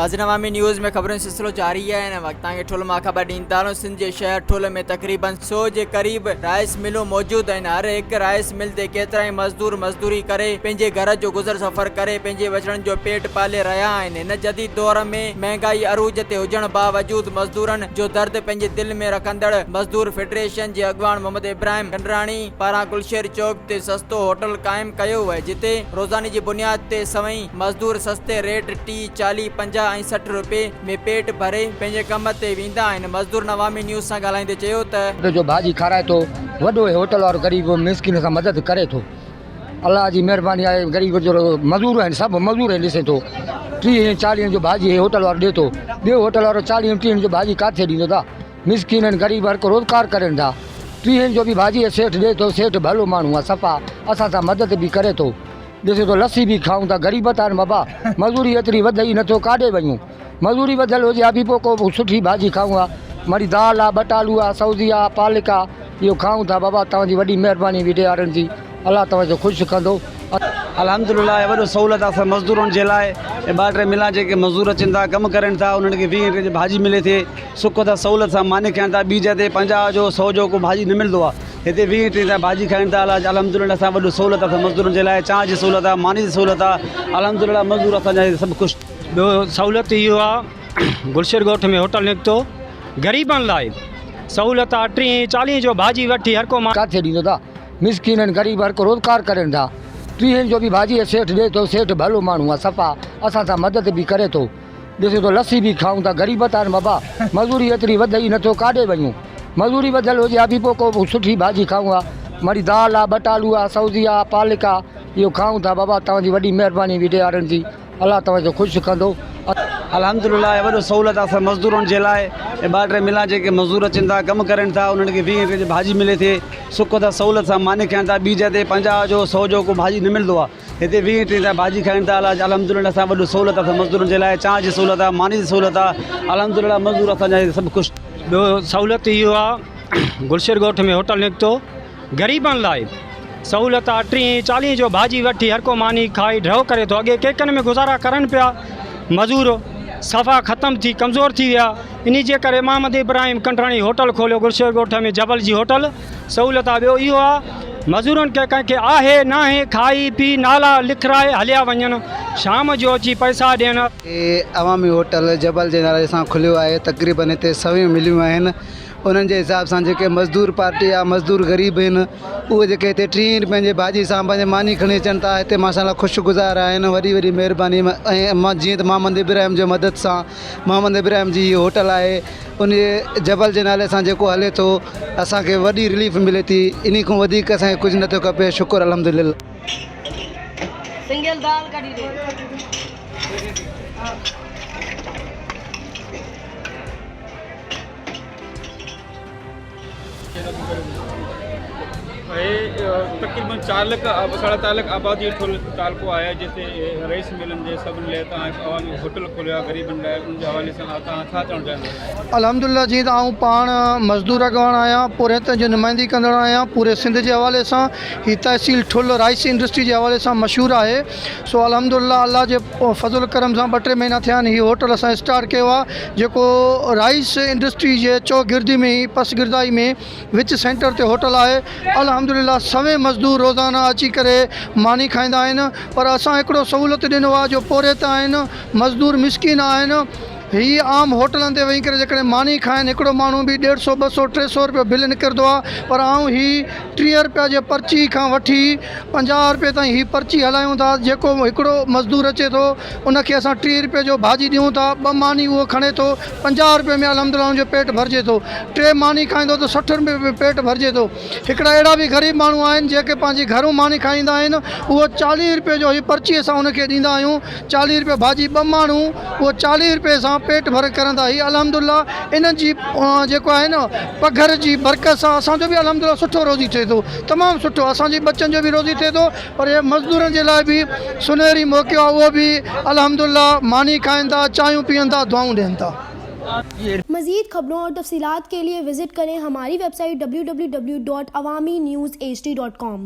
ناظرين عوامي نيوز ۾ خبرن جو سلسلو جاري آهي هن وقت توهان کي ٺل مان خبر ڏيندا هلون سنڌ جي شهر ٺل ۾ تقريبن 100 جي قريب رائس ملون موجود آهن هر هڪ رائس مل تي ڪيترائي مزدور مزدوري ڪري پنهنجي گهر جو گذر سفر ڪري پنهنجي ٻچڙن جو پيٽ پالي رهيا آهن هن جديد دور ۾ مهنگائي عروج تي هجڻ باوجود مزدورن جو درد پنهنجي دل ۾ رکندڙ مزدور فيڊريشن جي اڳواڻ محمد ابراهيم ڪنڊراڻي پاران گلشير چوڪ تي سستو هوٽل قائم ڪيو ويو جتي روزاني جي بنياد تي سوين مزدور سستي ريٽ 30، 40، 50 ۽ 60 روپئي ۾ پيٽ ڀري پنهنجي ڪم تي ويندا آهن. مزدورن عوامي نيوز سان ڳالهائيندي چيو ته. رپئي جو ڀاڄي کارائي ٿو وڏو هي هوٽل وارو غريب مسڪين سان مدد ڪري ٿو الله جي مهرباني آهي غريب جو مزور آهن سڀ مزور آهن ڏسين ٿو ٽيهين چاليهين جو ڀاڄي هي هوٽل وارو ڏي ٿو ٻيو هوٽل وارو چاليهين ٽيهين جو ڀاڄي ڪاٿي ڏيندو ٿا مسڪين آهن غريب هر ڪو روزگار ڪرين ٿا ٽيهين جو به ڀاڄي هي سيٺ ڏي ٿو سيٺ ڀلو ماڻهو آهي صفا اسان سان مدد به ڪري ٿو ڏسو ته لسي به کائون ٿا غريبت آهن بابا مزوري ايتري وڌ ئي نٿو ڪاڏي وڃون مزوري وڌل هجي ها به پوء ڪو سٺي ڀاڄي کائون ها مڙئي دال آ ٻٽالو آ سوزي آ پالڪ آ اهو کائون ٿا بابا توهان جي وڏي مهرباني ويڊيو وارن جي الله توهان کي خوش ڪندو. الحمدلله وڏو سهولت آ مزدورن جي لاء ٻه ٽي ملان جيڪي مزدور اچن ٿا ڪم ڪرن ٿا انهن کي ويهين رپئي جي ڀاڄي ملي ٿي سک سان سهولت سان ماني کائن ٿا ٻي جاء تي پنجاهه جو سو جو ڪو ڀاڄي نه ملندو آ هتي ويهين ٽيهين تائين ڀاڄي کائن ٿا الحمدلله اسان وڏو سهولت اٿس مزدورن جي لاء چانهه جي سهولت آ ماني جي سهولت آ الحمدلله مزدور اسان جا سڀ خوش. ٻيو سهولت اهو آ گلشير ڳوٺ ۾ هوٽل نڪتو غريبن لاء سهولت آ ٽيهين چاليهين جو ڀاڄي وٺي هر ڪو مان. ڪاٿي ڏيندو ٿا مسڪين آهن غريب هر ڪو روزگار ڪرين ٿا ٽيهين جو به ڀاڄي سيٺ ڏي ٿو سيٺ ڀلو ماڻهو آ صفا اسان سان مدد به ڪري ٿو. ڏسو ته لسي به کائون ٿا غريبت آهن بابا مزوري ايتري وڌ ئي نٿو ڪاڏي وڃون مزوري وڌل هجي ها به پوء ڪو سٺي ڀاڄي کائون ها مڙئي دال آ ٻٽالو آ سوزي آ پالڪ آ اهو کائون ٿا بابا توهان جي وڏي مهرباني ويڊيو وارن جي الله توهان کي خوش ڪندو. الحمدلله وڏو سهولت آ مزدورن جي لاء ٻه ٽي ملان جيڪي مزدور اچن ٿا ڪم ڪرن ٿا انهن کي ويهين رپئي جي ڀاڄي ملي ٿي سک سان سهولت سان ماني کائن ٿا ٻي جاء تي پنجاهه جو سو جو ڪو ڀاڄي نه ملندو آ هتي ويهين ٽيهين تائين ڀاڄي کائن ٿا الحمدلله اسان وڏو سهولت اٿس مزدورن جي لاء چانهه جي سهولت آهي ماني جي سهولت آهي الحمدلله مزدور اسان جا سڀ خوش. ٻيو سهولت اهو آ گلشير ڳوٺ ۾ هوٽل نڪتو غريبن لاء سهولت آ ٽيهين چاليهين جو ڀاڄي وٺي هر ڪو ماني کائي ڍؤ ڪري ٿو اڳي ڪيڪن ۾ گذارا ڪرن پيا مزور صفا ختم ٿي ڪمزور ٿي ويا انهي جي ڪري محمد ابراهيم ڪنڊراڻي هوٽل کوليو گلشير ڳوٺ ۾ جبل جي هوٽل سهولت آ ٻيو اهو آ مزورن کي ڪنهن کي آهي ناهي کائي پي نالا لکرائي هليا وڃن شام جو اچي پئسا ڏين. هي عوامي هوٽل جبل جي نالي سان کليو آهي تقريبن هتي سوين مليون آهن انهن جي حساب سان جيڪي مزدور پارٽي يا مزدور غريب آهن اهي جيڪي هتي ٽيهين روپين جي ڀاڄي سان پنهنجي ماني کڻي اچن ٿا هتي ماشاء الله خوش گذار آهن وڏي وڏي مهرباني ۽ جيئن ته محمد ابراهيم جي مدد سان محمد ابراهيم جي هي هوٽل آهي انهي جبل جي نالي سان جيڪو هلي ٿو اسان کي وڏي رليف ملي ٿي انهي کان وڌيڪ اسان کي ڪجهه نٿو کپي شڪر الحمدلله. سنگل دال ڪڍي ڏي. هي تقريبن چار لک ساڍا چار لک آبادي ٺل تعلقو آهي جتي رئيس ملن جي سڀن لاء تان هڪ عوامي هوٽل کوليو آهي غريبن لاء ان جي حوالي سان تان ڇا چوڻ چاهيندو. الحمدلله جيئن ته آئون پاڻ مزدور اڳواڻ آهيان پورهيتن جو نمائندگي ڪندڙ آهيان پوري سنڌ جي حوالي سان هي تحصيل ٺل رائيس انڊسٽري جي حوالي سان مشهور آهي سو الحمدلله الله جي فضل ڪرم سان ٻه ٽي مهينا ٿيا آهن هي هوٽل اسان اسٽارٽ ڪيو آهي جيڪو رائيس انڊسٽري جي چوگردي ۾ ئي پسگردائي ۾ وچ سينٽر تي هوٽل آهي الحمدلله سوين مزدور روزانه اچي ڪري ماني کائيندا آهن پر اسان هڪڙو سهولت ڏنو آهي جو پورهيت آهن مزدور مسڪين آهن هي عام هوٽلن تي وڃي ڪري جيڪڏهن ماني کائن هڪڙو ماڻهو به ڏيڍ سو ٻه سو ٽي سو روپيو بل نڪرندو آهي پر آئون هي 30 رپيا جي پرچي کان وٺي 50 رپئي تائين هي پرچي هلايون ٿا جيڪو هڪڙو مزدور اچي ٿو ان کي اسان 30 رپئي جو ڀاڄي ڏيون ٿا ٻه ماني اهو کڻي ٿو 50 رپئي ۾ الحمدلله ان جو پيٽ ڀرجي ٿو ٽي ماني کائيندو ته 60 رپئي ۾ پيٽ ڀرجي ٿو هڪڙا اهڙا به غريب ماڻهو آهن جيڪي پنهنجي گهرون ماني کائيندا آهن اهو 40 رپئي جو هي پرچي اسان ان کي ڏيندا آهيون 40 رپيا ڀاڄي ٻه ماڻهو اهو 40 رپئي سان پيٽ ڀر ڪرندا هي الحمدلله انهن جي جيڪو آهي نه پگهر جي برڪت سان اسان جو به الحمدلله سٺو روزي ٿئي ٿو تمام سٺو اسان جي ٻچن جو به روزي ٿئي ٿو پر هي مزدورن جي لاء به سنهري موقعو آهي اهو به الحمدلله ماني کائن ٿا چانهيون پيئن ٿا دعائون ڏين ٿا. مزيد خبرون اور تفصيلات کے لئے وزٹ کریں ہماری ویب سائٹ www.awamiNewsHD.com.